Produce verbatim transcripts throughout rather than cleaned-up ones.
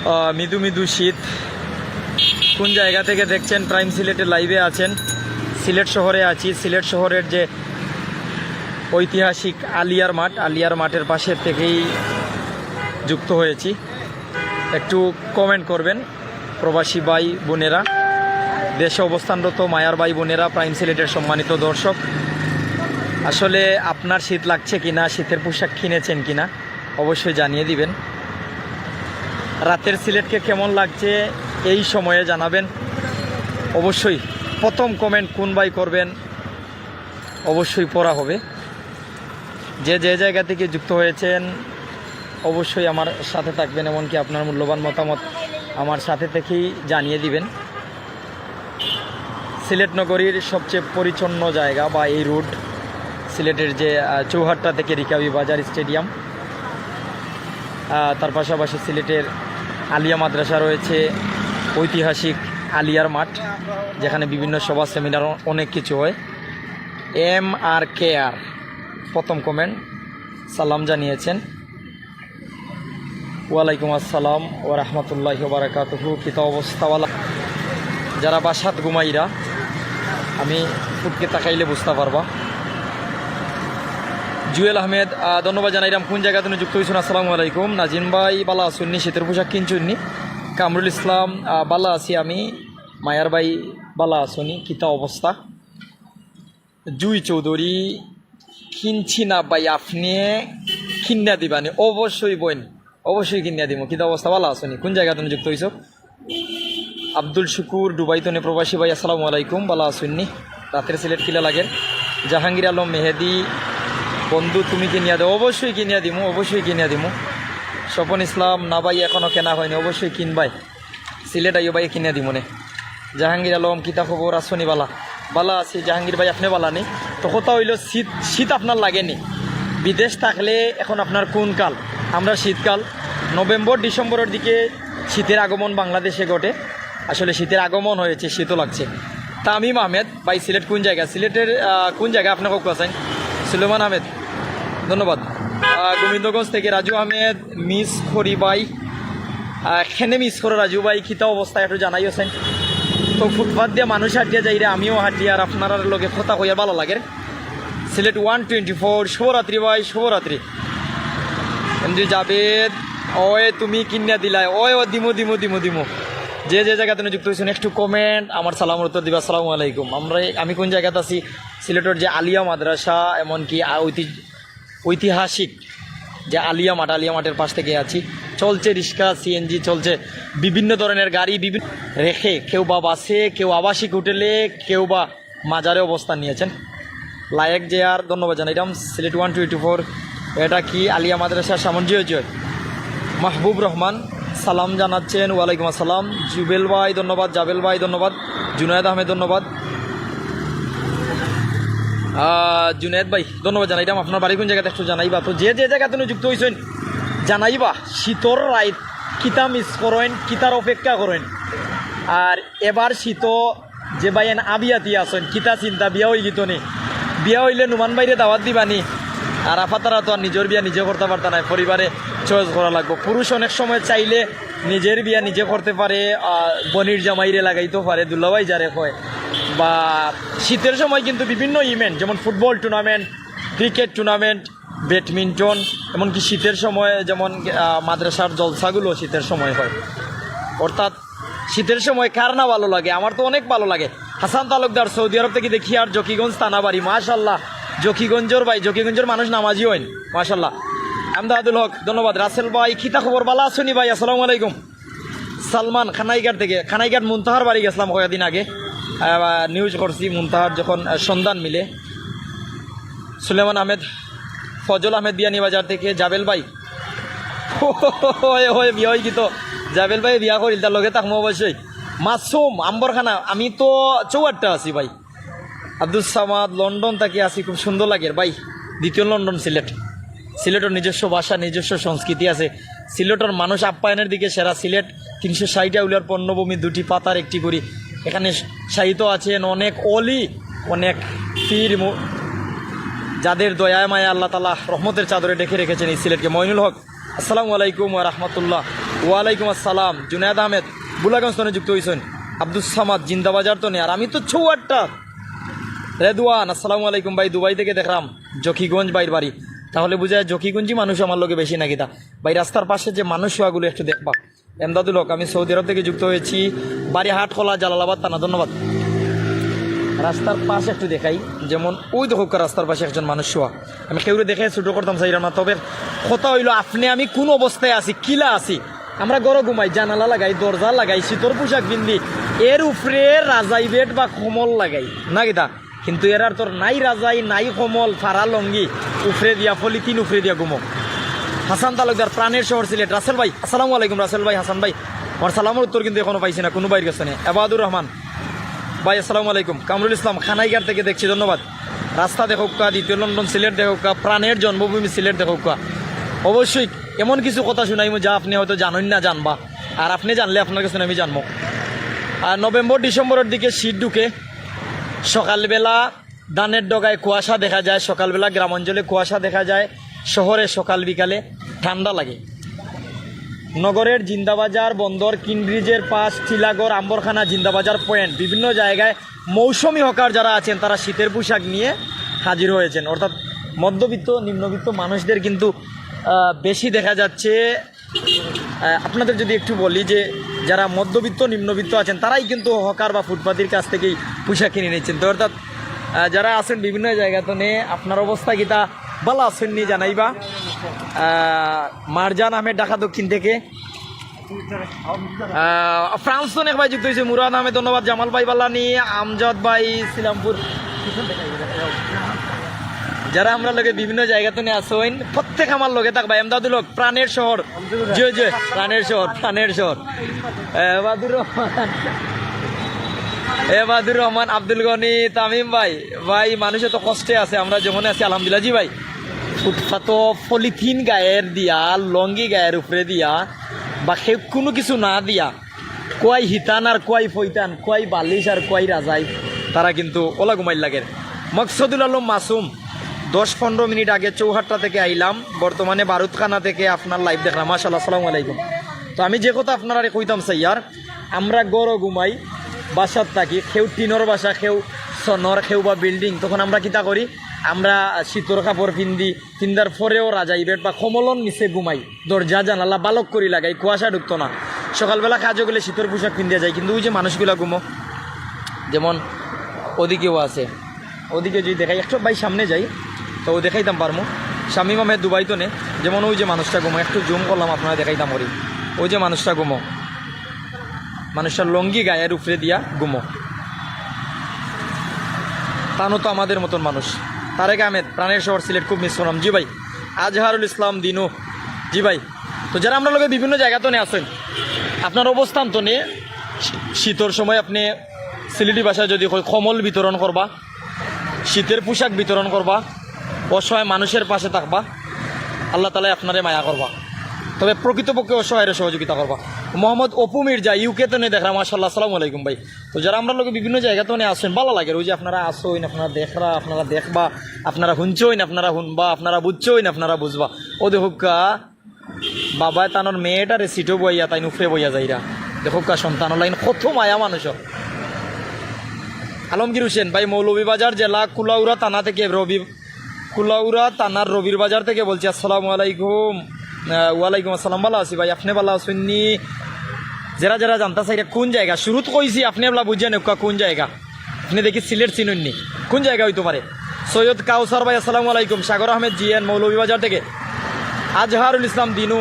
আহ, মৃদু মৃদু শীত। কোন জায়গা থেকে দেখছেন? প্রাইম সিলেটের লাইভে আছেন। সিলেট শহরে আছি। সিলেট শহরের যে ঐতিহাসিক আলিয়ার মাঠ, আলিয়ার মাঠের পাশের থেকেই যুক্ত হয়েছি। একটু কমেন্ট করবেন প্রবাসী ভাই বোনেরা, দেশে অবস্থানরত মায়ার ভাই বোনেরা, প্রাইম সিলেটের সম্মানিত দর্শক। আসলে আপনার শীত লাগছে কিনা, শীতের পোশাক কিনেছেন কিনা, অবশ্যই জানিয়ে দিবেন। রাতের সিলেটকে কেমন লাগছে এই সময়ে জানাবেন। অবশ্যই প্রথম কমেন্ট কোন ভাই করবেন, অবশ্যই পড়া হবে। যে যে জায়গা থেকে যুক্ত হয়েছেন, অবশ্যই আমার সাথে থাকবেন, এমনকি আপনার মূল্যবান মতামত আমার সাথে থেকেই জানিয়ে দিবেন। সিলেট নগরীর সবচেয়ে পরিচ্ছন্ন জায়গা বা এই রোড, সিলেটের যে আহ, চৌহাট্টা থেকে রিকাবি বাজার স্টেডিয়াম, আহ, তার পাশাপাশি সিলেটের আলিয়া মাদ্রাসা রয়েছে, ঐতিহাসিক আলিয়ার মাঠ, যেখানে বিভিন্ন সভা সেমিনার অ- অনেক কিছু হয়। এম আর কে আর প্রথম কমেন্ট, সালাম জানিয়েছেন। ওয়ালাইকুম আসসালাম ওয়া রাহমাতুল্লাহি ওয়া বারাকাতুহু। কিতা অবস্থা ওয়ালা? যারা বাসাত ঘুমাইরা, আমি ফুটকে তাকাইলে বুঝতা পারবা। জুয়েল আহমেদ, আহ, ধন্যবাদ জানাইরাম। কোন জায়গা থেকে যুক্ত হইছুন? আসসালামু আলাইকুম। নাজিম ভাই, বালা আছুননি? শীতের পোশাক কিনছুননি? কামরুল ইসলাম, আহ, বালা আছি আমি। মায়ার ভাই, বালা আছুনি? কিতা অবস্থা? জুই চৌধুরী, কিনছি না ভাই, আপনি কিনিয়া দিবানি? অবশ্যই বইন, অবশ্যই কিনিয়া দিমু। কিতা অবস্থা, বালা আছুনি? কোন জায়গা থেকে যুক্ত হইছো? আব্দুল শুকুর, দুবাই তনে প্রবাসী ভাই, আসসালামু আলাইকুম, বালা আছুননি? রাতের সিলেট কিলা লাগের? জাহাঙ্গীর আলম মেহেদি, বন্ধু তুমি কিনিয়া দেও? অবশ্যই কিনিয়া দিমু, অবশ্যই কিনিয়া দিমু। স্বপন ইসলাম, না ভাই, এখনো কেনা হয়নি, অবশ্যই কিনবাই। সিলেট আইও ভাই, কিনিয়া দিমু নে। জাহাঙ্গীর আলম, কিতা খবর, আছুনি বালা? বালা আছি জাহাঙ্গীর ভাই, আপনি বালা নি? তো কথা হইল, শীত, শীত আপনার লাগেনি? বিদেশ থাকলে এখন আপনার কোন কাল? আমরা শীতকাল। নভেম্বর ডিসেম্বরের দিকে শীতের আগমন বাংলাদেশে ঘটে। আসলে শীতের আগমন হয়েছে, শীতও লাগছে। তামিম আহমেদ, ভাই সিলেট কোন জায়গা? সিলেটের আহ, কোন জায়গা আপনার কক্ষ আছেন? সুলেমান আহমেদ, ধন্যবাদ। আহ, গোবিন্দগঞ্জ থেকে রাজু আহমেদ, মিস করি ভাই। আহ, কেনে মিস করো রাজু ভাই, কিতা অবস্থা একটু জানাই আছেন। তো ফুটপাত দিয়া মানুষ হাঁটিয়া যাইরা, আমিও হাঁটি, আর আপনারার লগে কথা কইয়া বালা লাগের। সিলেট ওয়ান টোয়েন্টি ফোর, শুভরাত্রি ভাই, শুভরাত্রি। এমডি জাবেদ, ওই তুমি কিনিয়া দিলায়, ওই ও দিমু, দিমু, দিমু, দিমু। যে যে জায়গা থেকে যুক্ত হইছেন, একটু কমেন্ট, আমার সালামর উত্তর দিবা। আসসালামু আলাইকুম। আমরা, আমি কোন জায়গাতে আছি? সিলেটের যে আলিয়া মাদ্রাসা, এমনকি আ-, ঐতি-, ঐতিহাসিক যে আলিয়া মাঠ, আলিয়া মাঠের পাশ থেকে আছি। চলছে রিক্সা, সিএনজি চলছে, বিভিন্ন ধরনের গাড়ি, বিভিন্ন রেখে, কেউ বা বাসে, কেউ আবাসিক হোটেলে, কেউ বা মাজারে অবস্থান নিয়েছেন। লায়েক জে আর, ধন্যবাদ জানাইলাম। সিলেট ওয়ান টোয়েন্টি ফোর, এটা কি আলিয়া মাদ্রাসার সামনে? জি অয়, জি অয়। মাহবুব রহমান সালাম জানাচ্ছেন, ওয়ালাইকুম আসসালাম। জুবেল ভাই ধন্যবাদ, জাবেল ভাই ধন্যবাদ, জুনায়েদ আহমেদ ধন্যবাদ। আহ, জুনায়েদ ভাই ধন্যবাদ জানাইলাম। আপনার বাড়ি কোন জায়গাতে একটু জানাইবা। তো যে যে জায়গা থেকে যুক্ত হইছেন জানাইবা, শীতর রাইত কিতা মিস করেন, কিতার অপেক্ষা করেন। আর এবার শীত যে ভাইয়াইন আবিয়াতি আছেন, কিতা চিন্তা, বিয়া হই গিত নি? বিয়া হইলে নুমান ভাইরে দাওয়াত দিবানি? আর আফাতারা তো আর নিজের বিয়া নিজে করতে পারতা না, পরিবারে চয়েস করা লাগবো। পুরুষ অনেক সময় চাইলে নিজের বিয়া নিজে করতে পারে, আহ, বনির জামাইরে লাগাইতে পারে, দুলাভাই যারে কয়, বা শীতের সময় কিন্তু বিভিন্ন ইভেন্ট, যেমন football tournament, cricket tournament, badminton, এমনকি শীতের সময় যেমন, আহ, মাদ্রাসার জলসাগুলো শীতের সময় হয়। অর্থাৎ শীতের সময় কার না ভালো লাগে? আমার তো অনেক ভালো লাগে। হাসান তালুকদার, সৌদি আরব থেকে দেখি, আর জকিগঞ্জ থানা বাড়ি, মাশাল্লাহ। জকিগঞ্জর ভাই, জকিগঞ্জর মানুষ নামাজি হইন, মাশাল্লাহ। আমদাদুল হক, ধন্যবাদ। রাসেল ভাই, কিতা খবর, বালা আছুনি ভাই? আসসালামু আলাইকুম। সালমান, কানাইঘাট থেকে, কানাইঘাট মুনতাহার বাড়ি গেছিলাম কয়েকদিন আগে, আহ, নিউজ করছি মুনতাহার যখন, আহ, সন্ধান মিলে। সুলেমান আহমেদ, ফজল আহমেদ বিয়ানীবাজার থেকে, জাবেল ভাই। হয়, হয়, বিয়া হই গিত। জাবেল ভাই বিয়া করিল, তার লগে থাকমু অবশ্যই। মাসুম, আম্বরখানা, আমি তো চৌহাট্টা আছি ভাই। আব্দুস সামাদ, লন্ডন থাকি আছি, খুব সুন্দর লাগের ভাই। দ্বিতীয় লন্ডন সিলেট। সিলেটের নিজস্ব ভাষা, নিজস্ব সংস্কৃতি আছে। সিলেটের মানুষ আপ্যায়নের দিকে সেরা। সিলেট তিনশো ষাট আউলিয়ার পণ্যভূমি, দুটি পাতার একটি করি। এখানে শায়িত আছেন অনেক অলি, অনেক পীর মু-, যাদের দয়ায় মায়া আল্লাহ তাআলা রহমতের চাদরে ঢেকে রেখেছেন এই সিলেটকে। মইনুল হক, আসসালামু আলাইকুম ওয়া রাহমাতুল্লাহ। ওয়ালাইকুম আসসালাম, জুনায়েদ আহমেদ, বুলাগঞ্জ তনে যুক্ত হইছইন। আব্দুস সামাদ, জিন্দাবাজার তনে। আর আমি তো চৌহাট্টা। রেদওয়ান, আসসালামু আলাইকুম ভাই, দুবাই থেকে দেখরাম, জকিগঞ্জ ভাইর বাড়ি। তাহলে বুঝা যায় জকিগঞ্জি মানুষ আমার লগে বেশি নাকি তা। ভাই, রাস্তার পাশে যে মানুষ অগুলো একটু দেখবা। এমদাদুল হক, আমি সৌদি আরব থেকে যুক্ত হয়েছি, বাড়ি হাটখোলা, জালালাবাদ থানা। ধন্যবাদ। রাস্তার পাশে একটু দেখাই, যেমন ওই দেখো রাস্তার পাশে একজন মানুষ শোয়া। আমি কেউরে দেখে ছোট করতাম চাইরাম না, তবে কথা হইলো, আপনি আমি কোন অবস্থায় আছি, কিলা আছি। আমরা ঘরো ঘুমাই, জানালা লাগাই, দরজা লাগাই, শীতর পোশাক পিন্দি, এর উপরে রাজাই বেড বা কম্বল লাগাই, না কিতা? কিন্তু এরার তোর নাই রাজাই, নাই কম্বল, ফাড়া লঙ্গি, উপরে দিয়া পলিথিন, উপরে দিয়া ঘুমো। হাসান তালুকদার, প্রাণের শহর সিলেট। রাসেল ভাই, আসসালামু আলাইকুম। রাসেল ভাই, হাসান ভাই, আমার সালামর উত্তর কিন্তু এখনো পাইছি না, কোনো ভাইর গেছে না। এবাদুর রহমান ভাই, আসসালামু আলাইকুম। কামরুল ইসলাম, খানাইঘাট থেকে দেখছি, ধন্যবাদ। রাস্তা দেখউক্কা, দ্বিতীয় লন্ডন সিলেট দেখউক্কা, প্রাণের জন্মভূমি সিলেট দেখউক্কা। অবশ্যই এমন কিছু কথা শুনাইমু যা আপনি হয়তো জানইন না, জানবা। আর আপনি জানলে আপনার কাছে আমি জানবো। আর নভেম্বর ডিসেম্বরের দিকে শীত ঢুকে, সকালবেলা ধানের ডগায় কুয়াশা দেখা যায়, সকালবেলা গ্রামাঞ্চলে কুয়াশা দেখা যায়, শহরে সকাল বিকালে ঠান্ডা লাগে। নগরের জিন্দাবাজার, বন্দর, কিনব্রিজের পাশ, টিলাগড়, আম্বরখানা, জিন্দাবাজার পয়েন্ট, বিভিন্ন জায়গায় মৌসুমী হকার যারা আছেন, তারা শীতের পোশাক নিয়ে হাজির হয়েছেন। অর্থাৎ মধ্যবিত্ত, নিম্নবিত্ত মানুষদের কিন্তু আহ, বেশি দেখা যাচ্ছে। আহ, আপনাদের যদি একটু বলি যে যারা মধ্যবিত্ত, নিম্নবিত্ত আছেন, তারাই কিন্তু হকার বা ফুটপাতির কাছ থেকেই পোশাক কিনে নিচ্ছেন। তো অর্থাৎ আহ, যারা আছেন বিভিন্ন জায়গা, তো নে আপনার অবস্থা কিতা, ভালা আছইন নি জানাইবা। আহ, মারজান আহমেদ, ঢাকা দক্ষিণ থেকে। আহ, ফ্রান্স তো অনেক ভাই যুক্ত হয়েছে, মুরাদ আহমেদ, ধন্যবাদ। জামাল ভাই, বালানি, আমজাদ ভাই, ইসলামপুর। যারা আমরার লগে বিভিন্ন জায়গা তনে আছইন, প্রত্যেক আমার লগে থাকবা। এমদাদুল হক, প্রাণের শহর। জয় জয়, প্রাণের শহর, প্রাণের শহর। এবাদুর রহমান, এবাদুর রহমান, আব্দুল গনি, তামিম ভাই, ভাই, মানুষ তো কষ্টে আছে, আমরা যেমন আছি, আলহামদুলিল্লাহ। জি ভাই, ফুটপাতো পলিথিন গায়ের দিয়া, লঙ্গি গায়ের উপরে দিয়া, বা কেউ কোনো কিছু না দিয়া, কুয়াই হিতান আর কুয়াই ফইতান, কুয়াই বালিশ আর কুয়াই রাজাই, তারা কিন্তু ওলা ঘুমাইর লাগের। মকসুদুল আলম মাসুম, দশ পনেরো মিনিট আগে চৌহাট্টা থেকে আইলাম, বর্তমানে বারুদখানা থেকে আপনার লাইভ দেখলাম। মাশাআল্লাহ, আসসালামু আলাইকুম। তো আমি যে কথা আপনারারে কইতাম চাইয়ার, আমরা ঘরো ঘুমাই, বাসাত থাকি, কেউ টিনর বাসা, কেউ সনর, কেউ বা বিল্ডিং, তখন আমরা কিতা করি? আমরা শীতর কাপড় পিন্দি, পিন্দার পরেও রাজাই বেড বা কম্বলর নিচে ঘুমাই, দরজা জানালা ভালা করি লাগাই, কুয়াশা ঢুকতো না। সকালবেলা কাজো গেলে শীতর পোশাক পিন্দিয়া যাই, কিন্তু ওই যে মানুষগুলা ঘুমো, যেমন ওদিকেও আছে, ওদিকে যদি দেখাই, একটু ভাই সামনে যাই, তো দেখাইতাম পারমু। শামীম আহমেদ দুবাই তনে, যেমন ওই যে মানুষটা ঘুমো, একটু জুম করলাম, আপনারারে দেখাইতাম করি। ওই যে মানুষটা ঘুমো, মানুষটা লঙ্গি গায়ের উপরে দিয়া ঘুমো। তানও তো আমাদের মতন মানুষ। তারেক আহমেদ, প্রাণের শহর সিলেট, খুব মিস করলাম। জি ভাই। আজহারুল ইসলাম দিনু, জি ভাই। তো যারা আমরার লগে বিভিন্ন জায়গা তনে আছইন, আপনার অবস্থান তনে শী-, শীতর সময় আপনি সিলেটি ভাষায় যদি কই, কম্বল বিতরণ করবা, শীতের পোশাক বিতরণ করবা, অসহায় মানুষের পাশে থাকবা, আল্লাহ তাআলায় আপনারে মায়া করবা। তবে প্রকৃতপক্ষে অসহায়রে সহযোগিতা করবা। মোহাম্মদ অপু মির্জা, ইউকে তনে দেখরা, মাশাআল্লাহ, আসসালামু আলাইকুম ভাই। তো যারা আমরার লগে বিভিন্ন জায়গা তনে আছইন, ভালা লাগের, ওই যে আপনারা আছইন, আপনারা দেখরা, আপনারা দেখবা, আপনারা হুনছইন, আপনারা হুনবা, আপনারা বুঝছইন, আপনারা বুঝবা। ও দেখউক্কা, বাবায় তানর মেয়েটারে সিটো বইয়া, তাইন উপরে বইয়া যাইরা। দেখউক্কা সন্তান, অলাইন কত মায়া মানুষ। আলমগীর হোসেন ভাই, মৌলভীবাজার জেলা, কুলাউড়া থানা থেকে রবি, কুলাউড়া থানার রবির বাজার থেকে বলছি। আসসালামু আলাইকুম। আহ, ওয়ালাইকুম আসসালাম, ভালা আছি ভাই, আপনে ভালা আছইন নি? যারা যারা জানতা চাইরা কোন জায়গা, শুরুত কইছি, আপনে ভালা বুঝিয়া নেউক্কা কোন জায়গা। আপনে দেখি সিলেট চিনইন নি, কোন জায়গা হইতো পারে? সৈয়দ কাউসার ভাই, আসসালামু আলাইকুম। সাগর আহমেদ জিএন মৌলভীবাজার থেকে। আজহারুল ইসলাম দিনু।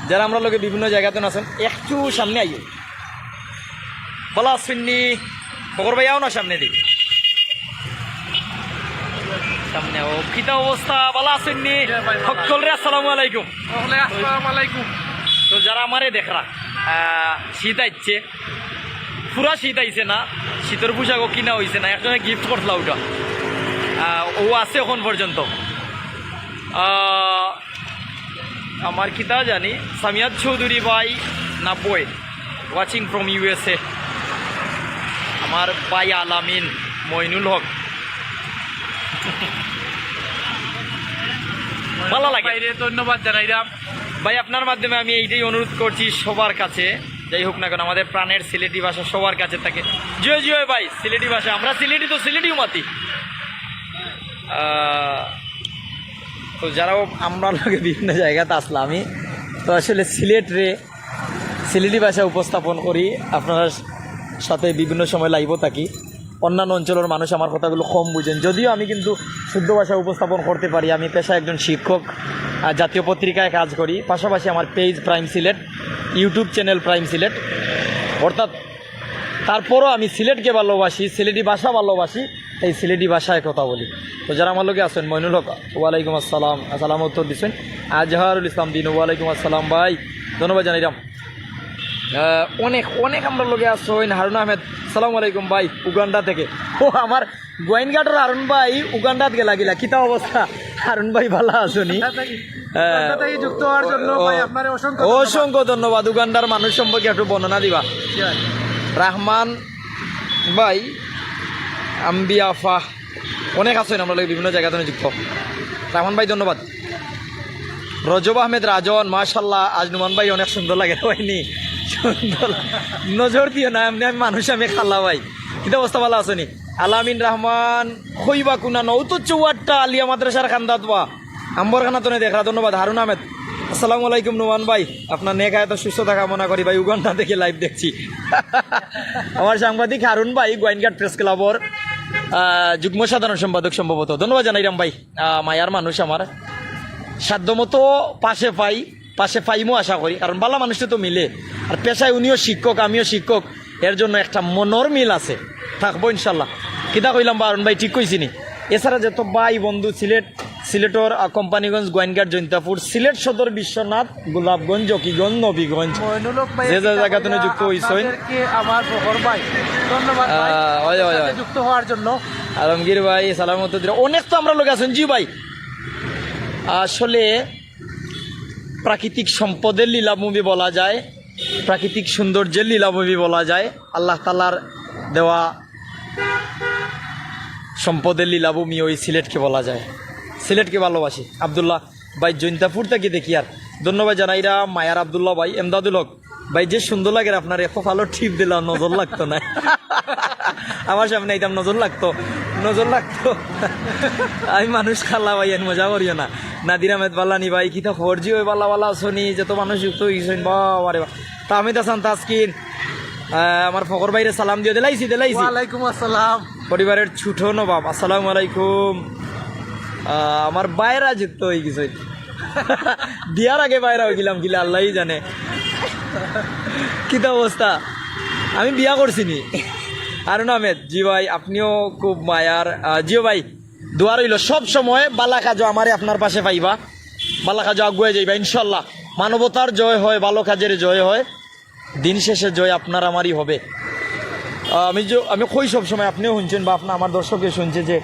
যারা আমরার লগে বিভিন্ন জায়গাত আছইন, একটু সামনে আইও। ভালা আছইন নি? খবর ভাই, আও না সামনে দি। সামনে আও। কিতা অবস্থা? ভালা আছইন নি? হক্কলরে আসসালামু আলাইকুম। ওয়ালাইকুম আসসালাম আলাইকুম। তো যারা আমারে দেখরা, আহ, শীত আইছে, পুরা শীত আইছে না, শীতর পোশাকও কিনা হইছে না, একজনে গিফট করছিলা ওটা, আহ, ও আছে এখন পর্যন্ত। আহ, আমার কিতা জানি, সামিয়াদ চৌধুরী ভাই, নব্বই, watching from ইউএসএ। আমার ভাই আলামিন, মইনুল হক। ভালা লাগে। বাইরে ধন্যবাদ জানাইলাম। ভাই, আপনার মাধ্যমে আমি এইটাই অনুরোধ করছি সবার কাছে, যাই হোক না কেন, আমাদের প্রাণের সিলেটি ভাষা সবার কাছে থাকে। জয় জয় ভাই, সিলেটি ভাষা, আমরা সিলেটি তো সিলেটিউ মাতি। আহ, তো যারাও আমরার লগে বিভিন্ন জাগাত আছলা, আমি তো আসলে সিলেটরে সিলেটি ভাষা উপস্থাপন করি, আপনারার সাথে বিভিন্ন সময় লাইভও থাকি। অন্যান্য অঞ্চলর মানুষ আমার কথাগুলো কম বুঝেন, যদিও আমি কিন্তু শুদ্ধ ভাষা উপস্থাপন করতে পারি। আমি পেশায় একজন শিক্ষক, আহ, জাতীয় পত্রিকায় কাজ করি, পাশাপাশি আমার page prime Sylhet, YouTube channel prime Sylhet, অর্থাৎ তারপরও আমি সিলেটকে ভালোবাসি, সিলেটি ভাষা ভালোবাসি, তাই সিলেটি ভাষায় কথা বলি। তো যারা আমার লগে আছইন, মইনুল হক, ওয়ালাইকুম আসসালাম, আসসালাম উত্তর দিছইন। আজহারুল ইসলাম দিন, ওয়ালাইকুম আসসালাম ভাই, ধন্যবাদ জানাইলাম। আহ, অনেক, অনেক আমরার লগে আছইন, হারুন আহমেদ, সালাম আলাইকুম ভাই, উগান্ডা থেকে। ও, আমার গোয়াইনঘাটর হারুন ভাই উগান্ডাত গেলা গিলা, কিতা অবস্থা? হারুন ভাই, ভালা আছইন নি? উগান্ডা থেকে, আহ, উগান্ডা থেকে যুক্ত হওয়ার জন্য ও, ভাই আপনারে অসংখ্য ধন্যবাদ। অসংখ্য ধন্যবাদ। উগান্ডার মানুষ সম্পর্কে একটু বর্ণনা দিবা। জি ভাই। রহমান ভাই, আম্বিয়াফা, অনেক আছইন আমরার লগে বিভিন্ন জাগা থেকে যুক্ত। রহমান ভাই, ধন্যবাদ। রজব আহমেদ রাজন, মাশাল্লাহ, আজ নুমান ভাই অনেক সুন্দর লাগে, হয়নি? সুন্দর। নজর দিও না, এমনে আমি মানুষ, আমি কালা ভাই। কিতা অবস্থা, ভালা আছইন নি? আলামিন রহমান, কইবা কুনা নৌ তো চৌয়াট্টা আলিয়া মাদ্রাসার কান্দাত বা। আম্বরখানা তনে দেখরা, ধন্যবাদ। হারুন আহমেদ, আসসালামু আলাইকুম নুমান ভাই, আপনার নেক হায়াত ও সুস্থতা কামনা করি ভাই, উগান্ডা থেকে লাইভ দেখছি। আমার সাংবাদিক হারুন ভাই, গোয়াইনঘাট প্রেস ক্লাবর, আহ, যুগ্ম সাধারণ সম্পাদক সম্ভবত। ধন্যবাদ জানাইরাম ভাই, আহ, মায়ার মানুষ আমার, সাধ্যমতো পাশে পাই, পাশে পাইমু আশা করি, কারণ ভালা মানুষটা তো মিলে। আর পেশায় উনিও শিক্ষক, আমিও শিক্ষক, এর জন্য একটা মনর মিল আছে, থাকবো ইনশাল্লাহ। কিতা কইলাম বা হারুন ভাই, ঠিক কইছি নি? এছাড়া যত ভাই বন্ধু সিলেট, সিলেটর, আহ, কোম্পানিগঞ্জ, গোয়াইনঘাট, জৈন্তাপুর, সিলেট সদর, বিশ্বনাথ, গোলাপগঞ্জ, জকিগঞ্জ, নবীগঞ্জ, মইনুল হক ভাই, যে যে কিতা জায়গা থেকে কইলা, যুক্ত হইছইন। আপনাদেরকে আমার ফখর ভাই, ধন্যবাদ ভাই, আহ, হয়, হয়, সাথে হয়। যুক্ত হওয়ার জন্য। আলমগীর ভাই, সালামত দিরা। অনেক তো আমরার লগে আছইন, জি ভাই। আসলে প্রাকৃতিক সম্পদের লীলাভূমি বলা যায়, প্রাকৃতিক সৌন্দর্যের লীলাভূমি বলা যায়, আল্লাহ তাআলার দেওয়া সম্পদের লীলাভূমি ওই সিলেটকে বলা যায়। সিলেটকে ভালোবাসি। আব্দুল্লাহ ভাই, জৈন্তাপুর থাকি দেখি আর। ধন্যবাদ জানাইরাম মায়ার আব্দুল্লাহ ভাই, এমদাদুল হক ভাই, যে সুন্দর লাগে আপনার, এত ভালো টিপ দিলা, নজর লাগতো না। আমার সামনে আইতাম, নজর লাগতো, নজর লাগতো। আমি মানুষ কালা ভাই, এন মজা করিও না। নাদির আহমেদ, ভালা নি ভাই, কিতা খবর? জি ওই ভালা, ভালা আছইন নি? যত মানুষ যুক্ত হইছইন, বাবা রে বাবা। তাহমিদ হাসান তাসকিন, আহ, আমার ফখর ভাইরে সালাম দিও, দিলাইছি, দিলাইছি। ওয়ালাইকুম আসসালাম। পরিবারের ছোট নবাব, আসসালামু আলাইকুম। আহ, আমার ভাইরা যুক্ত হয়ে গেছে। বিয়ার আগে ভাইরা হয়ে গেলাম, গিলা আল্লাহই জানে। কিতা অবস্থা? আমি বিয়া করছি নি। হারুন আহমেদ, জি ভাই, আপনিও খুব মায়ার। আহ, জিও ভাই, দোয়া রইল সব সময়, বালা কাজো আমারে আপনার পাশে পাইবা, বালা কাজো আগুয়ে যাইবা ইনশাল্লাহ। মানবতার জয় হয়, ভালো কাজের জয় হয়। দিন শেষে জয় আপনার আমারই হবে। আহ, আমি য-, আমি কই সব সময়, আপনিও শুনছেন বা আপনার আমার দর্শকে শুনছে যে,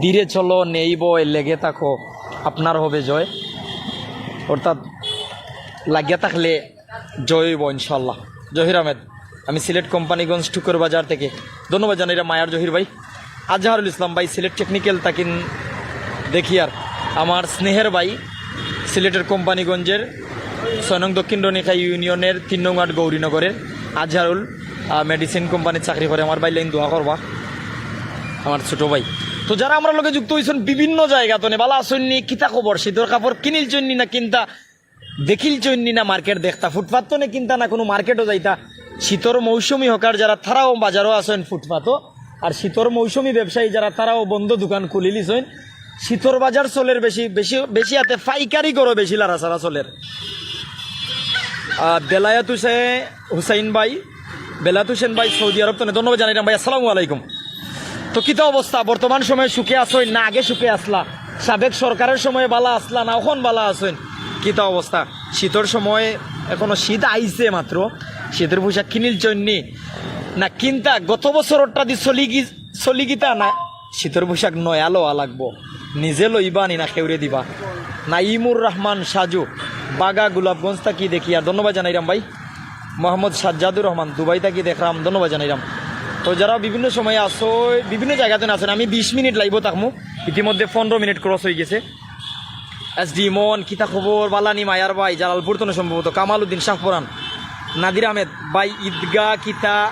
"ধীরে চলো, নেই ভয়, লেগে থাকো, আপনার হবে জয়।" অর্থাৎ লাগিয়া থাকলে জয় হইব ইনশাল্লাহ। জহির আহমেদ, আমি সিলেট কোম্পানিগঞ্জ টুকুর বাজার থেকে। ধন্যবাদ জানাইরাম মায়ার জহির ভাই। আজহারুল ইসলাম ভাই, সিলেট টেকনিক্যাল তাকিন দেখিয়ার। আমার স্নেহের ভাই, সিলেটের কোম্পানিগঞ্জের ছয় নং দক্ষিণ রনিখাই ইউনিয়নের তিন নং ওয়ার্ড গৌরীনগরের আজহারুল, আহ, মেডিসিন কোম্পানিত চাকরি করে। আমার ভাইর লাগি দোয়া করবা, আমার ছোট ভাই। তো যারা আমরার লগে যুক্ত হইছইন বিভিন্ন জায়গা তনে, বালা আছইন নি? কিতা খবর? শীতর কাপড় কিনিলছইন নি না কিনতা দেখিলছইন নি না মার্কেট দেখতা, ফুটপাত তো নে কিনতা না কোনো মার্কেটও যাইতা। শীতর মৌসুমি হকার যারা, তারাও বাজারও আছইন ফুটপাতও। আর শীতর মৌসুমি ব্যবসায়ী যারা, তারাও বন্ধ দোকান খুলিলিছইন। শীতর বাজার চলের বেশি, বেশি, বেশি হাতে পাইকারি করো, বেশি লাড়াচাড়া চলের। আহ, বেলায়েত হুসে-, হুসাইন ভাই, বেলায়েত হোসেন ভাই সৌদি আরব তনে ধন্যবাদ জানাইরাম ভাই। আসসালামু আলাইকুম। তো কিতা অবস্থা? বর্তমান সময়ে সুখে আছইন না আগে সুখে আছলা? সাবেক সরকারের সময়ে বালা আছলা না অখন বালা আছইন? কিতা অবস্থা? শীতর সময়, এখনো শীত আইছে মাত্র, শীতর পোশাক কিনিলছইন নি না কিনতা? গত বছররটা দি চলি গি-, চলি গিতা না? শীতর পোশাক নয়া লওয়া লাগবো। নিজে লইবা নি না কেউরে দিবা? নাইমুর রহমান সাজু, বাগা গোলাপগঞ্জ থাকি দেখিয়ার, ধন্যবাদ জানাইরাম ভাই। মোহাম্মদ সাজ্জাদুর রহমান, দুবাই থাকি দেখরাম, ধন্যবাদ জানাইরাম। তো যারা বিভিন্ন সময় আছো, বিভিন্ন জায়গাতে আছেন, আমি বিশ মিনিট লাইভও থাকমু, ইতিমধ্যে পনেরো মিনিট ক্রস হয়ে গেছে। এস ডি ইমন, কিতা খবর? বালা নি মায়ার ভাই, জালালপুর তনে সম্ভবত। কামাল উদ্দিন, শাহপরান। নাদির আহমেদ ভাই, ঈদগাহ কিতা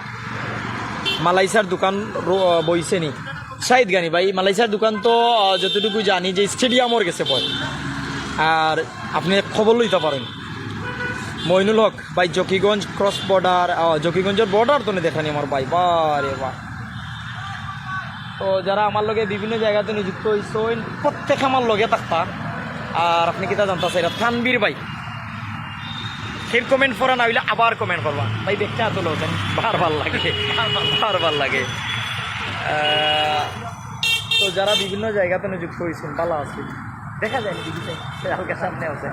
মালাইসার দোকান র-, বইছে নি? শাহিদ গানি ভাই, মালাইসার দোকান তো, আহ, যতটুকু জানি যে স্টেডিয়ামর গেছে পড়ে। আর আপনে খবর লইতা পারইন। মইনুল হক ভাই, জকিগঞ্জ ক্রস বর্ডার, আহ, জকিগঞ্জর বর্ডার তনে দেখরা নি আমার ভাই, বাহ রে বাহ। তো যারা আমার লগে বিভিন্ন জায়গা তনে যুক্ত অইছইন, প্রত্যেকে আমার লগে থাকতা, আর আপনে কিতা জানতা চাইরা, তানভীর ভাই, ফির কমেন্ট পড়া না অইলে আবার কমেন্ট করবা ভাই, দেখতে এত লোক, বার বার লাগে, বার বার লাগে। আহ, তো যারা বিভিন্ন জায়গা তনে যুক্ত অইছইন, বালা আছইন, দেখা যায় না, দেখি হালকা সামনে আছে।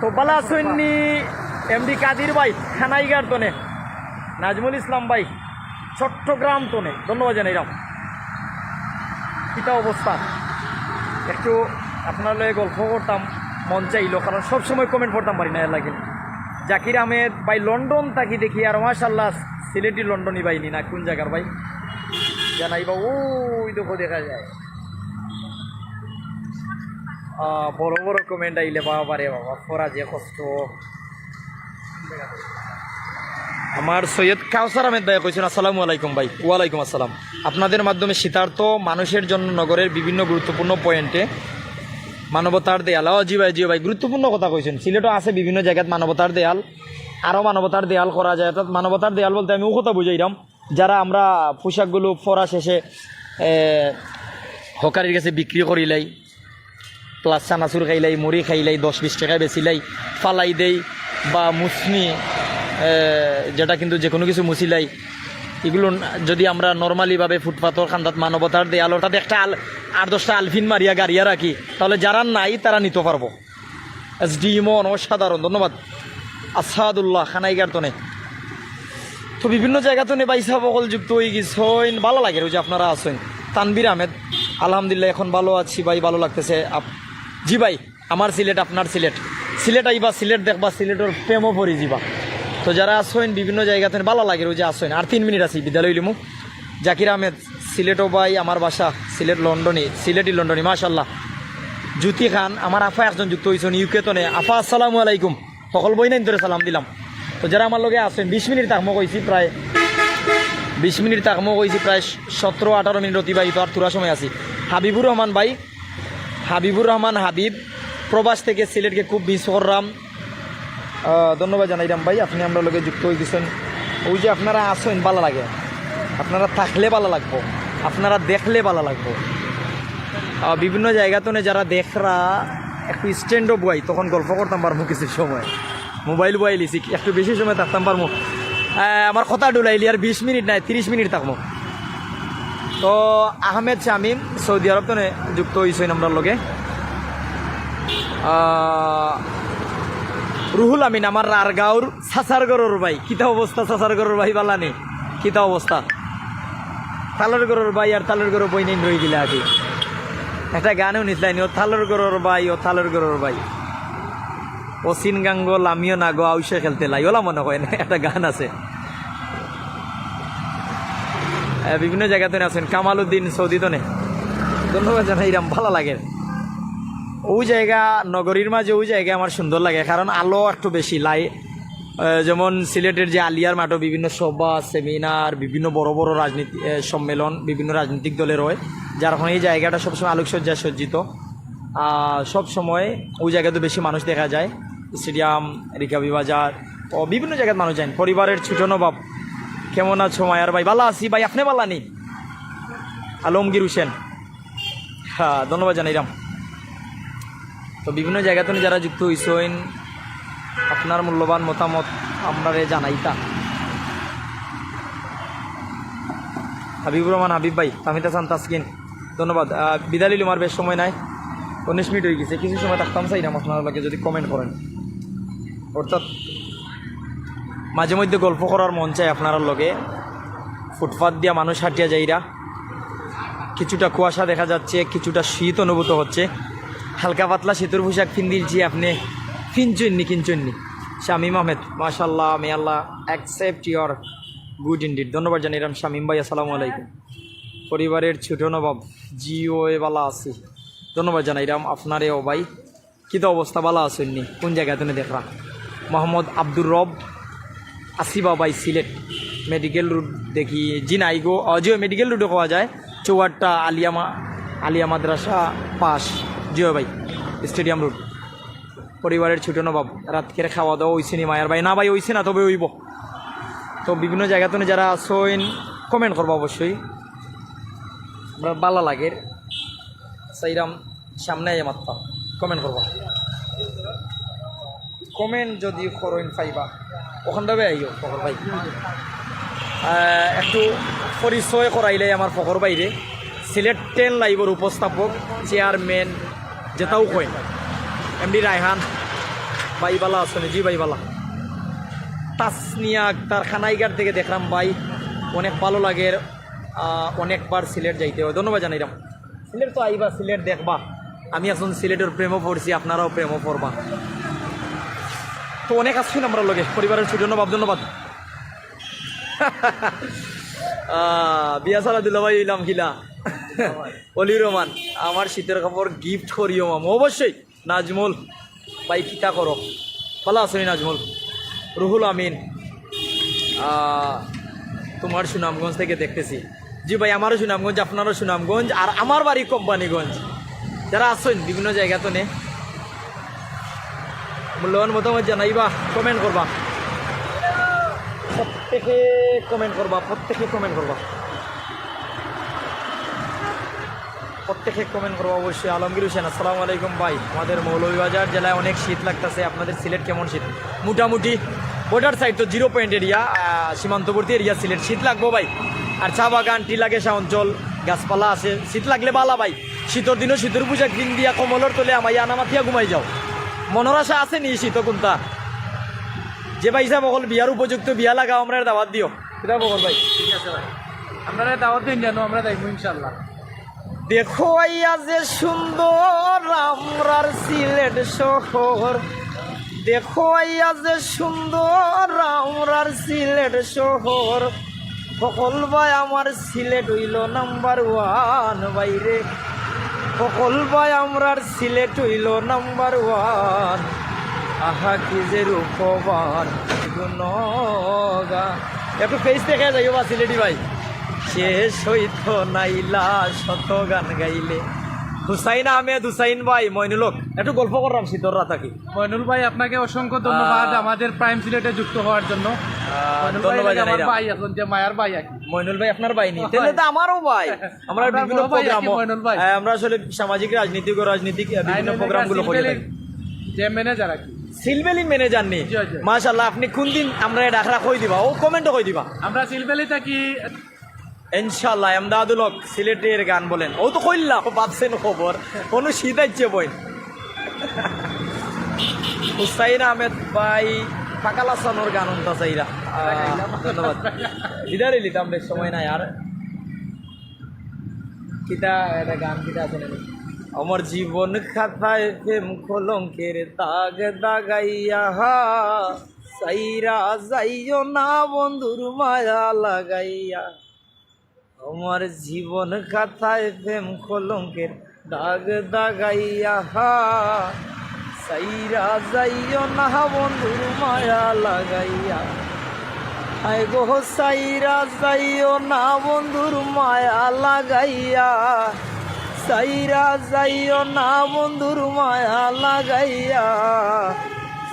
তো বালা আছইন নি এমডি কাদির ভাই, খানাইগার তনে, নাজমুল ইসলাম ভাই, চট্টগ্রাম তনে, ধন্যবাদ জানাইলাম। কিতা অবস্থা? একটু আপনার লগে গল্প করতাম, মন চাইলো, কারণ সব সময় কমেন্ট পড়তাম পারি না, এর লাগে। জাকির আহমেদ ভাই, লন্ডন থাকি দেখি, আর মাশাআল্লাহ, সিলেটি লন্ডনি ভাই নি না, কোন জায়গার ভাই? জানাইবা, ওই দেখো দেখা যায়। আহ, বড় বড় কমেন্ট আইলে, বাবা রে বাবা, পড়া যে কষ্ট। আমার সৈয়দ কাউসার আহমেদ ভাই কইছইন, "আসসালামু আলাইকুম ভাই।" ওয়ালাইকুম আসসালাম। আপনাদের মাধ্যমে শীতার্ত মানুষের জন্য নগরের বিভিন্ন গুরুত্বপূর্ণ পয়েন্টে মানবতার দেয়াল। ও জি ভাই, জি ভাই, গুরুত্বপূর্ণ কথা কইছইন। সিলেটও আছে বিভিন্ন জায়গাত মানবতার দেয়াল, আরও মানবতার দেয়াল করা যায়। অর্থাৎ মানবতার দেয়াল বলতে আমি ও কথা বুঝাইরাম, যারা আমরা পোশাকগুলো পরা শেষে, এ, হকারির গেছে বিক্রি করিলাই, প্লাস চানাচুর খাইলাই, মুড়ি খাইলাই, দশ বিশ টেকায় বেচিলাই, ফালাই দেই, বা মুসনি, এ, যেটা কিন্তু যে কোনো কিছু মুছিলাই, এগুলো যদি আমরা নর্মালিভাবে ফুটপাতর কান্দাত মানবতার দেয়াল, অর্থাৎ একটা আল-, আট দশটা আলফিন মারিয়া গাড়িয়া রাখি, তাহলে যারা নাই তারা নিতে পারবো। এস ডি ইমন, অসাধারণ, ধন্যবাদ। আসাদুল্লাহ, খানাইগার তনে। তো বিভিন্ন জায়গা তনে ভাই সাহেব অকল যুক্ত অই গেছইন, বালা লাগের অউ যে আপনারা আছইন। তানভীর আহমেদ, আলহামদুলিল্লাহ, এখন ভালো আছি ভাই, ভালো লাগতেছে। আপ-, জি ভাই, আমার সিলেট, আপনার সিলেট, সিলেট আইবা, সিলেট দেখবা, সিলেটর প্রেমও পড়ি যিবা। তো যারা আছইন বিভিন্ন জায়গা তনে, বালা লাগের অউ যে আছইন। আর তিন মিনিট আছি, বিদায় লইলিমু। জাকির আহমেদ, সিলেটও ভাই আমার বাসা, সিলেট লন্ডনি, সিলেটি লন্ডনি, মাশাল্লাহ। জ্যোতি খান, আমার আফা একজন যুক্ত অইছইন ইউকে তনে। আফা, আসসালামু আলাইকুম। হকল বইনাইন্তরে সালাম দিলাম। তো যারা আমার লগে আছইন, বিশ মিনিট থাকমু কইছি প্রায়, বিশ মিনিট থাকমু কইছি প্রায় সতেরো আঠারো মিনিট অতিবাহিত, আর থুড়া সময় আছি। হাবিবুর রহমান ভাই, হাবিবুর রহমান হাবিব, প্রবাস থেকে সিলেটকে খুব মিস করলাম। আহ, ধন্যবাদ জানাইরাম ভাই, আপনে আমরার লগে যুক্ত অই গেছইন। অউ যে আপনারা আছইন, বালা লাগে, আপনারা থাকলে বালা লাগবো, আপনারা দেখলে বালা লাগবো। আহ, বিভিন্ন জায়গা তনে যারা দেখরা, একটু স্ট্যান্ডও বওয়াই, তখন গল্প করতাম পারমু কিছু সময়। মোবাইল বওয়াই লিছি, একটু বেশি সময় থাকতাম পারমু। আহ, আমার কথা ডুলাইলি আর বিশ মিনিট নায়, তিরিশ মিনিট থাকমু। তো আহমেদ শামীম সৌদি আরব তনে যুক্ত অইছইন আমরার লগে। আহ, রুহুল আমিন, আমার রারগাঁওর চাচার ঘরর ভাই, কিতা অবস্থা চাচার ঘরর ভাই, বালা নি? কিতা অবস্থা? তালর ঘরর ভাই আর তালর ঘরর বইনাইন রই গেলা আগে। একটা গানও নিছলাইন, "ও তালর ঘরর ভাই, ও তালর ঘরর ভাই।" "ও সিন গাঙ্গো লামিও না গো, আউশে খেলতে লাই", ওলা মনে হয় না, একটা গান আছে। আহ, বিভিন্ন জায়গা তনে আছইন, কামাল উদ্দিন সৌদি তনে, ধন্যবাদ জানাইরাম, বালা লাগের। অউ জায়গা, নগরীর মাঝে অউ জায়গা আমার সুন্দর লাগে, কারণ আলো একটু বেশি লাই-, আহ, যেমন সিলেটের যে আলিয়ার মাঠও বিভিন্ন সভা, সেমিনার, বিভিন্ন বড় বড় রাজনীতি, আহ, সম্মেলন, বিভিন্ন রাজনৈতিক দলের হয়, যার কারণে এই জায়গাটা সবসময় আলোকসজ্জায় সজ্জিত। আহ, সব সময় অউ জায়গাত বেশি মানুষ দেখা যায়, স্টেডিয়াম, রিকাবি বাজার, ও বিভিন্ন জায়গাত মানুষ যাইন। পরিবারের ছোট নবাব, কেমন আছো মায়ার ভাই? বালা আছি ভাই, আপনে বালা নি? আলমগীর হোসেন, হ্যাঁ, ধন্যবাদ জানাইরাম। তো বিভিন্ন জায়গা তনে যারা যুক্ত অইছইন, আপনার মূল্যবান মতামত আমরারে জানাইতা। হাবিবুর রহমান হাবিব ভাই, তামিতা হাসান তাসকিন, ধন্যবাদ। আহ, বিদায় লইলাম, আর বেশ সময় নাই, উনিশ মিনিট অই গেছে, কিছু সময় থাকতাম চাইরাম আপনারার লগে যদি কমেন্ট করেন। অর্থাৎ মাঝে মধ্যে গল্প করার মন চায় আপনারার লগে। ফুটপাত দিয়া মানুষ হাঁটিয়া যাইরা, কিছুটা কুয়াশা দেখা যাচ্ছে, কিছুটা শীত অনুভূত হচ্ছে। হালকা পাতলা শীতর পোশাক পিন্দিলছি, আপনে কিনছইন নি, কিনছইন নি? শামীম আহমেদ, মাশাআল্লাহ, may Allah accept your good indeed। ধন্যবাদ জানাইরাম শামীম ভাই, আসসালামু আলাইকুম। পরিবারের ছোট নবাব, জি অয়, বালা আছি। ধন্যবাদ জানাইরাম আপনারেও ভাই। কিতা অবস্থা, ভালা আছইন নি? কোন জাগা তনে দেখরা? মোহাম্মদ আব্দুর রব, আসিবা ভাই, সিলেট মেডিকেল রোড দেখি। জি নাই গো, অ, জি, মেডিকেল রোডে কওয়া যায়, চৌহাট্টা আলিয়া মা-, আলিয়া মাদ্রাসা পাশ। জি ভাই, স্টেডিয়াম রোড। পরিবারের ছোট নবাব, রাতকের খাওয়া দাওয়া অইছে নি মায়ার ভাই? না ভাই, অইছে না, তবে অইবো। তো বিভিন্ন জাগা তনে যারা আছইন, কমেন্ট করবা অবশ্যই। আমরা ভালা লাগের, চাইরাম সামনে আইয়া মাততাম। কমেন্ট করবা, কমেন্ট যদি করইন পাইবা, ওখান ভাবে আইও ফখর ভাই। আহ, একটু পরিচয় করাইলে আমার ফখর ভাইরে, সিলেট টেন লাইভর উপস্থাপক, চেয়ারম্যান, যেটাও কইন, এমডি রায়হান ভাই, ভালা আছইন? জি ভাই, ভালা। তাসনিয়া আক্তার, কানাইঘাট থেকে দেখরাম ভাই, অনেক ভালো লাগের, আহ, অনেকবার সিলেট যাইতে হয়। ধন্যবাদ জানাইরাম। সিলেট তো আইবা, সিলেট দেখবা। আমি একজন সিলেটর প্রেমও পড়ছি, আপনারাও প্রেমও পড়বা। তো অনেক আছইন আমরার লগে, পরিবারের ছোট নবাব, ধন্যবাদ। আহ, বিয়া ছাড়া দুলাভাই অইলাম কিলা? অলি রহমান, আমার শীতের কাপড় গিফট করিও মামু, অবশ্যই। নাজমুল ভাই, কিতা করো? ভালা আছো নি নাজমুল? রুহুল আমিন, আহ, তোমার সুনামগঞ্জ থেকে দেখতেছি। জি ভাই, আমারও সুনামগঞ্জ, আপনারও সুনামগঞ্জ, আর আমার বাড়ি কোম্পানিগঞ্জ। যারা আছইন বিভিন্ন জায়গা তনে, মূল্যবান মতামত জানাইবা, কমেন্ট করবা, প্রত্যেকে কমেন্ট করবা, প্রত্যেকে কমেন্ট করবা। প্রত্যেকে কমেন্ট করবা অবশ্যই। আলমগীর হোসেন, আসসালামু আলাইকুম ভাই। আমাদের মৌলভীবাজার জেলায় অনেক শীত লাগতাছে, আপনাদের সিলেট কেমন শীত? মোটামুটি বর্ডার সাইড তো, জিরো পয়েন্ট এরিয়া, আহ, সীমান্তবর্তী এরিয়া সিলেট, শীত লাগবো ভাই। আর চা বাগান, টিলা ঘেঁষা অঞ্চল, গাছপালা আছে, শীত লাগলে ভালা ভাই। শীতর দিনও শীতর পোশাক পিন্দিয়া কম্বলর তলে হামাইয়া আনা মাতিয়া ঘুমাই যাও। মনর আশা আছে নি শীত কুন্তা? যে ভাই সাহেব অকল বিয়ার উপযুক্ত, বিয়া লাগাও, আমরারে দাওয়াত দিও। কিতা খবর ভাই? ঠিক আছে ভাই, আমরারে দাওয়াত দিন জানো, আমরা যাইবো ইনশাআল্লাহ। দেখো আইয়া যে সুন্দর আমরার সিলেট শহর, দেখো আইয়া যে সুন্দর আমরার সিলেট শহর। ফখর ভাই, আমার সিলেট অইলো নাম্বার ওয়ান ভাইরে। ফখর ভাই, আমরার সিলেট অইলো নাম্বার ওয়ান। আহা কি যে রূপবান গুণগা। একটু ফেস দেখে যাইও বা সিলেটি ভাই। শেষ হইতো নাইলা শত গান গাইলে। হুসাইন আহমেদ হুসাইন ভাই, মইনুল হক, একটু গল্প করলাম শীতর রাত আর কি। মইনুল ভাই, আপনাকে অসংখ্য ধন্যবাদ আহ, আমাদের প্রাইম সিলেটে যুক্ত হওয়ার জন্য। আহ, মইনুল ভাই ধন্যবাদ আমার জানাইলাম। ভাই, এখন যে মায়ার ভাই আর কি। মইনুল ভাই আপনার ভাই নি? ভাই। তাহলে তো আমারও ভাই। আমরা আপনার বিভিন্ন বড় ভাই আর কি প্রোগ্রামও, মইনুল ভাই। আহ, আমরা আসলে সামাজিক, রাজনৈতিক ও রাজনৈতিক, আহ, বিভিন্ন আইন প্রোগ্রামগুলো সিল করি ভ্যালির থাকি। যে ম্যানেজার আর কি। সিল ভ্যালির ম্যানেজার নি? জি, জি। মাশাআল্লাহ, আপনি কোন দিন আমরারে ডাকরা কই দিবা, ও কমেন্টও কই দিবা। আমরা সিল ভ্যালি থাকি। ইনশাআল্লাহ, এমদাদুল হক সিলেটের গান বলেন। ও তো কইলা, ও ভাবছেন খবর, কোনো শীত আইছে বইন। হুসাইন আহমেদ ভাই, পাকাল হাসানোর গান হুনতা চাইরা। আহ, ধন্যবাদ। বিদায় লিতাম, বেশ সময় নাই আর। কিতা এটা গান কিতা আছে না? আমার জীবন খাতায় প্রেম কলঙ্কের দাগ দাগাইয়া, সাইরা যাইও না বন্ধুর মায়া লাগাইয়া। আমার জীবন খাতায় প্রেম কলঙ্কের দাগ দাগাইয়া, সাইরা যাইও না বন্ধুর মায়া লাগাইয়া। হায় গো, সাইরা যাইও না বন্ধুর মায়া লাগাইয়া, সাইরা যাইও না বন্ধুর মায়া লাগাইয়া,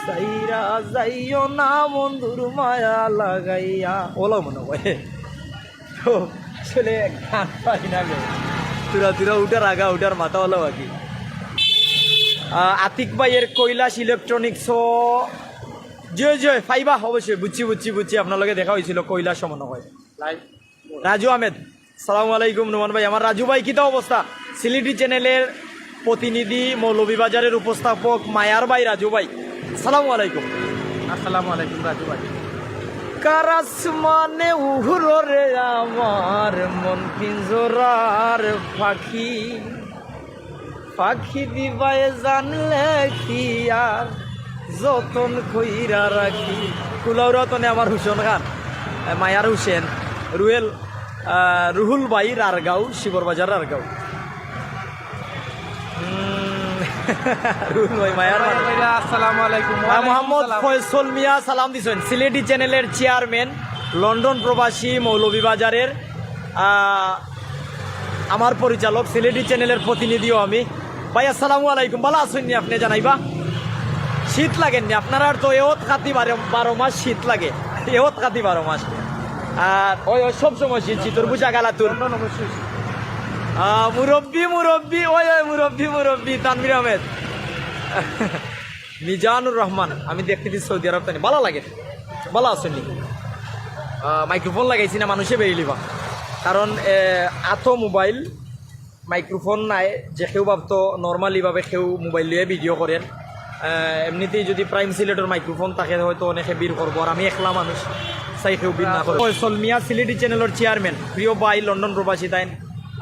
সাইরা যাইও না বন্ধুর মায়া লাগাইয়া। ওলা মনে হয়। তো আসলে গান পাই না গো। তুরা তুরা উঠার আগা, উঠার মাথা হলো বাকি। আহ, আতিক ভাইয়ের কৈলাস ইলেকট্রনিক্সও জয় জয়, পাইবা অবশ্যই। বুঝছি, বুঝছি, বুঝছি, আপনার লগে দেখা হয়েছিল কৈলাস মনে হয়। রাজু আহমেদ, সালামু আলাইকুম নোমান ভাই। আমার রাজু ভাই, কিতা অবস্থা? সিলেটি চ্যানেলের প্রতিনিধি, মৌলভীবাজারের উপস্থাপক, মায়ার ভাই রাজু ভাই, সালামু আলাইকুম। আসসালামু আলাইকুম রাজু ভাই। কার আসমানে উড়রে আমার মন পিঞ্জরার পাখি, পাখি দিবায় জানলে কি আর যতন কইরা রাখি। কুলাউড়া তনে আমার হুসেন খান, এ, মায়ার হুসেন, রুয়েল, আহ, রুহুল ভাই রারগাঁও, শিবর বাজার রারগাঁও। হুম, রুহুল ভাই, মায়ার মানুষ। ভাইরা, আসসালামু আলাইকুম। আহ, মোহাম্মদ ওয়ালাইকুম সালাম। ফয়সল মিয়া সালাম দিছেন, সিলেটি চ্যানেলের চেয়ারম্যান, লন্ডন প্রবাসী, মৌলভীবাজারের। আহ, আমার পরিচালক, সিলেটি চ্যানেলের প্রতিনিধিও আমি। ভাই, আসসালামু আলাইকুম, ভালা আছইন নি আপনে? জানাইবা, শীত লাগের নি আপনারার? তো এওত খাতি বারো, বারো মাস শীত লাগে, এওত খাতি বারো মাস। আর ওই, ওই সব সময় শীত, শীতর বুঝা গালাতুর। লন্ডন অবশ্যই শীত। আহ, মুরব্বি, মুরব্বি, ওই, ওই মুরব্বি, মুরব্বি, তানভীর আহমেদ। মিজানুর রহমান, আমি দেখতে দিচ্ছি সৌদি আরব তানি। ভালা লাগে, ভালা আছইন নি? আহ, মাইক্রোফোন লাগাইছি না, মানুষে বেরিলিবা। কারণ, এ, আতো মোবাইল, মাইক্রোফোন নাই, যে কেউ ভাবতো normally ভাবে কেউ মোবাইল লইয়া ভিডিও করের। আহ, এমনিতেই যদি প্রাইম সিলেটর মাইক্রোফোন থাকে, হয়তো অনেকে ভিড় করবো, আর আমি একলা মানুষ, চাই কেউ ভিড় না করে। ফয়সল মিয়া, সিলেটি চ্যানেলের চেয়ারম্যান, প্রিয় ভাই, লন্ডন প্রবাসী তাইন,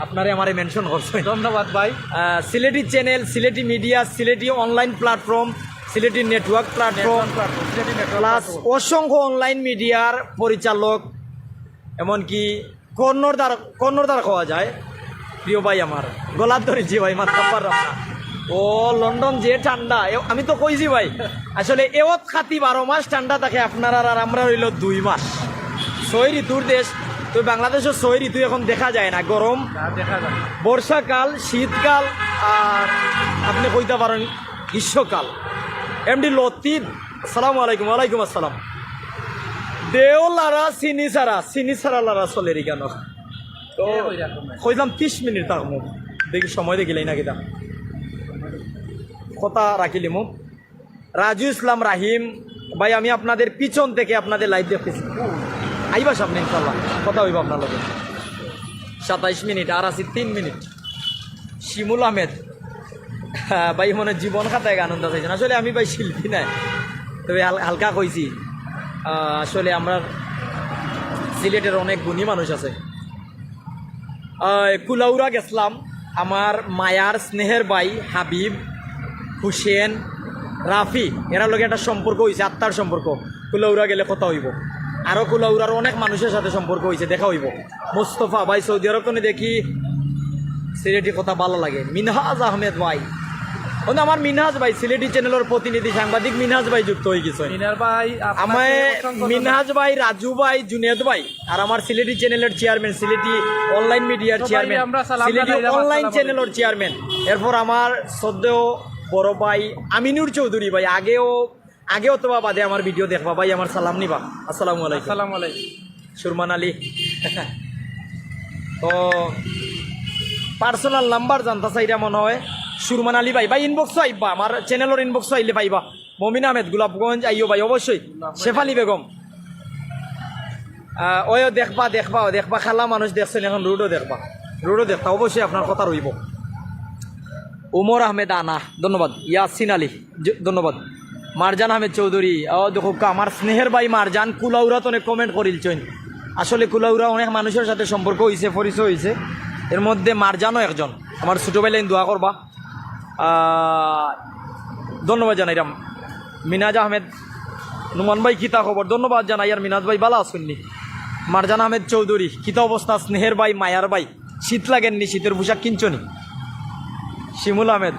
আপনারে আমারে মেনশন করছে। ধন্যবাদ ভাই। আহ, Sylheti channel, Sylheti media, Sylheti online platform, Sylheti network platform, network platform, Sylheti network plus platform. অসংখ্য অনলাইন মিডিয়ার পরিচালক, এমনকি কর্ণধার, কর্ণধার কওয়া যায়, প্রিয় ভাই আমার, গলাত ধরেছি ভাই, মাততাম পারলাম না। ও লন্ডন যে ঠান্ডা, এ-, আমি তো কইছি ভাই, আসলে এওত খাতি বারো মাস ঠান্ডা থাকে আপনারার, আর আমরার অইলো দুই মাস। ছয় ঋতুর দেশ, তো বাংলাদেশো ছয় ঋতু এখন দেখা যায় না, গরম, না, দেখা যায় না। বর্ষাকাল, শীতকাল, আর আপনে কইতা পারেন গ্রীষ্মকাল। এমডি লতিফ, আসসালামু আলাইকুম। ওয়ালাইকুম আসসালাম। দেও লারা চিনি সারা, চিনি সারা লারা চলের ইখানো। তো এ, ওই রকম। কইলাম তিরিশ মিনিট থাকমু, দেখি সময় দেখিলাই না কিতা, কথা রাখিলিমু। রাজু ইসলাম রাহিম ভাই, আমি আপনাদের পিছন থেকে আপনাদের লাইভ দেখতেছি। আইবা সামনে ইনশাল্লাহ, কথা হইব আপনার লগে। সাতাইশ মিনিট, আর আছি তিন মিনিট। শিমুল আহমেদ, হ্যাঁ, ভাই, মনে জীবন খাতায় গান উনতা চাইছেন। আসলে আমি ভাই শিল্পী নাই, তবে হাল-, হালকা কইছি। আহ, আসলে আমরা সিলেটের অনেক গুণী মানুষ আছে। আহ, কুলাউড়া গেছলাম, আমার মায়ার স্নেহের ভাই হাবিব, হুসেন, রাফি, এরার লগে একটা সম্পর্ক হইছে, আত্মার সম্পর্ক। কুলাউড়া গেলে কথা হইব। আরো কুলাউড়ার অনেক মানুষের সাথে সম্পর্ক হইছে, দেখা হইব। মোস্তফা ভাই, সৌদি আরব তো দেখি সিলেটি কথা ভালো লাগে। মিনহাজ আহমেদ ভাই, ওই আমার মিনহাজ ভাই, সিলেটি চ্যানেলের প্রতিনিধি সাংবাদিক মিনহাজ ভাই যুক্ত হয়ে গেছে। মিনার ভাই, আপনাকে আমায় অসংখ্য ধন্যবাদ। মিনহাজ ভাই, রাজু ভাই, জুনেদ ভাই, আর আমার সিলেটি চ্যানেলের চেয়ারম্যান, সিলেটি অনলাইন মিডিয়ার তো ভাই, চেয়ারম্যান, আমরা সালাম সিলেটি জানাইলাম, অনলাইন আসসালামু আলাইকুম। চ্যানেলের চেয়ারম্যান। এরপর আমার শ্রদ্ধেয় বড় ভাই আমিনুর চৌধুরী ভাই, আগেও, আগে অথবা বাদে আমার ভিডিও দেখবা ভাই, আমার সালাম নিবা। আসসালামু আলাইকুম। আসসালামু আলাইকুম। সুরমান আলী। তো পার্সোনাল নাম্বার জানতা চাইরা মনে হয় সুরমান আলী ভাই, ভাই ইনবক্সও আইবা, আমার চ্যানেলের ইনবক্সও আইলে পাইবা। মমিন আহমেদ, গোলাপগঞ্জ আইও ভাই, অবশ্যই। শেফালি বেগম, আহ, ওইও দেখবা, দেখবা, দেখবা, খালা মানুষ দেখছেন, এখন রোডও দেখবা, রোডও দেখবা, অবশ্যই আপনার কথা রইব। উমর আহমেদ আনা, ধন্যবাদ। ইয়াসিন আলী, জ-, ধন্যবাদ। মারজান আহমেদ চৌধুরী, ও দেখো, আমার স্নেহের ভাই মারজান কুলাউড়া তো অনেক কমেন্ট করিলছেন। আসলে কুলাউড়া অনেক মানুষের সাথে সম্পর্ক হইছে, পরিচয় হইছে, এর মধ্যে মারজানও একজন। আমার ছোট ভাই লাইন দোয়া করবা। আহ, ধন্যবাদ জানাইরাম। মিনাজ আহমেদ, নুমান ভাই, কিতা খবর? ধন্যবাদ জানাই। আর মিনাজ ভাই, ভালা আছইন নি? মারজান আহমেদ চৌধুরী, কিতা অবস্থা? স্নেহের ভাই, মায়ার ভাই, শীত লাগের নি? শীতের পোশাক কিনছো নি? শিমুল আহমেদ,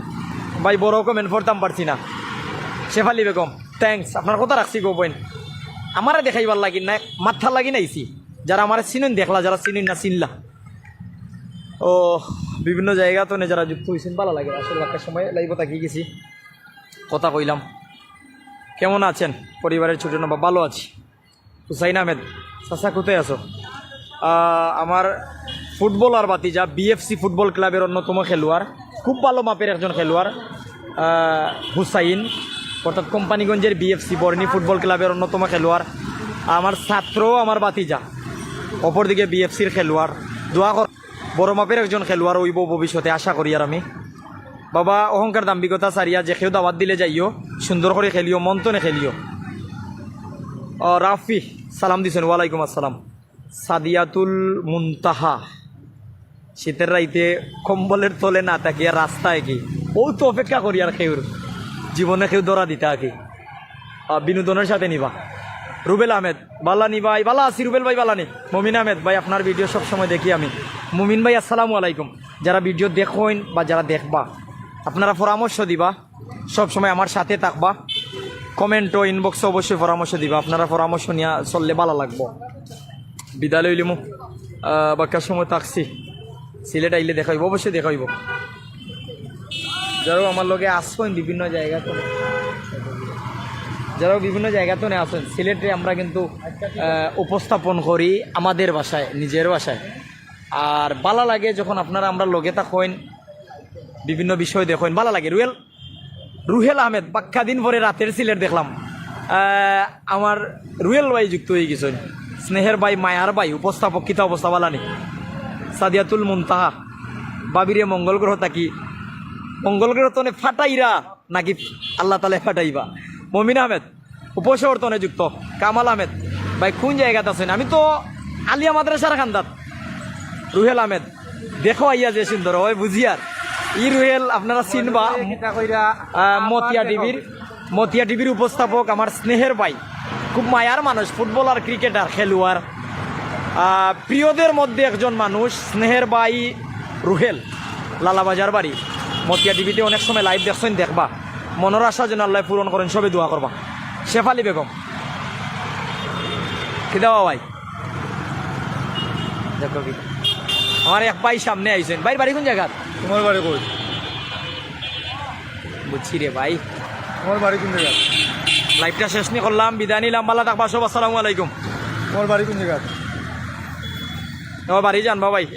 ভাই, বড় কমেন্ট পড়তাম পারছি না। শেফালি বেগম, থ্যাঙ্কস, আপনার কথা রাখছি গো বইন। আমারে দেখাইবার লাগি না, মাথার লাগি নাইছি। যারা আমারে চিনইন দেখলা, যারা চিনইন না চিনলা। ও, বিভিন্ন জায়গা তো নে যারা যুক্ত হইছেন, ভালা লাগে। আসলে একটা সময় লাইভও থাকি গেছি, কথা কইলাম। কেমন আছেন পরিবারের ছোট নবাব? ভালো আছি। হুসাইন আহমেদ, চাচা কোথায় আছো? আহ, আমার ফুটবলার ভাতিজা, বিএফসি ফুটবল ক্লাবের অন্যতম খেলোয়াড়, খুব ভালো মাপের একজন খেলোয়াড়, আহ, হুসাইন, অর্থাৎ কোম্পানিগঞ্জের বিএফসি বর্ণি ফুটবল ক্লাবের অন্যতম খেলোয়াড়, আমার ছাত্র, আমার ভাতিজা, অপরদিকে বিএফসির খেলোয়াড়। দোয়া কর, বড় মাপের একজন খেলোয়াড় হইব ভবিষ্যতে, আশা করি। আর আমি বাবা অহংকার দাম্ভিকতা সারিয়া যে কেউ দাওয়াত দিলে যাইও, সুন্দর করে খেলিও, মন তনে খেলিও। ও, রাফি সালাম দিছেন, ওয়ালাইকুম আসসালাম। সাদিয়াতুল মুনতাহা, শীতের রাইতে কম্বলের তলে না থাকিয়া রাস্তায় কি, ও তো অপেক্ষা করি আর কেউর জীবনে কেউ ধরা দিতা কি। আহ, বিনোদনের সাথে নিবা। রুবেল আহমেদ, বালানি ভাই, বালা আছি রুবেল ভাই, বালানি। মমিন আহমেদ ভাই, আপনার ভিডিও সব সময় দেখি আমি। মমিন ভাই, আসসালামু আলাইকুম। যারা ভিডিও দেখইন বা যারা দেখবা, আপনারা পরামর্শ দিবা। সব সময় আমার সাথে থাকবা। কমেন্টও, ইনবক্সে অবশ্যই পরামর্শ দিবা। আপনারা পরামর্শ নিয়া চললে ভালা লাগবো। বিদায় লইলিমু। আহ, বাক্কা সময় থাকছি। সিলেট আইলে দেখা অইবো, অবশ্যই দেখা অইবো। যারাও আমার লগে আসবেন বিভিন্ন জায়গা তো, যারাও বিভিন্ন জায়গা তো আসেন, সিলেটে আমরা কিন্তু, আহ, উপস্থাপন করি আমাদের ভাষায়, নিজের ভাষায়। আর ভালা লাগে যখন আপনারা আমরা লগে থাকইন, বিভিন্ন বিষয় দেখইন, ভালা লাগে। রুয়েল, রুহেল আহমেদ, বাক্কা দিন পরে রাতের সিলেট দেখলাম। আহ, আমার রুয়েল ভাই যুক্ত অই গেছইন, স্নেহের ভাই, মায়ার ভাই, উপস্থাপক। কিতা অবস্থা, ভালা নি? সাদিয়াতুল মুনতাহা, ভাবিরে মঙ্গল গ্রহ থাকি, মঙ্গল গ্রহ তনে ফাটাইরা নাকি আল্লাহ তাআলায় ফাটাইবা? মমিন আহমেদ, উপশহর তনে যুক্ত। কামাল আহমেদ, ভাই কোন জায়গাত আছইন? আমি তো আলিয়া মাদ্রাসার কান্দাত। রুহেল আহমেদ, দেখো আইয়া যে সুন্দর, ওই বুঝিয়ার। ই রুহেল আপনারা চিনবা, কিতা কইরা? আহ, মতিয়া টিভির, মতিয়া টিভির উপস্থাপক, আমার স্নেহের ভাই, খুব মায়ার মানুষ, ফুটবলার, ক্রিকেটার, খেলোয়াড়। আহ, প্রিয়দের মধ্যে একজন মানুষ, স্নেহের ভাই রুহেল, লালাবাজার বাড়ি। মতিয়া টিভিতে অনেক সময় লাইভ দেখছইন, দেখবা। মনর আশা যেন আল্লায় পূরণ করেন, সবে দোয়া করবা। শেফালি বেগম, কিতা বা ভাই? দেখো কি, আমার এক ভাই সামনে আইছইন। ভাইর বাড়ি কোন জাগাত? তোমার বাড়ি কই? বুঝছি রে ভাই। তোমার বাড়ি কোন জাগাত? লাইভটা শেষ নি করলাম, বিদায় নিলাম, ভালা থাকবা সব, আসসালামু আলাইকুম। তোমার বাড়ি কোন জাগাত? তোমার বাড়ি জানবা ভাই,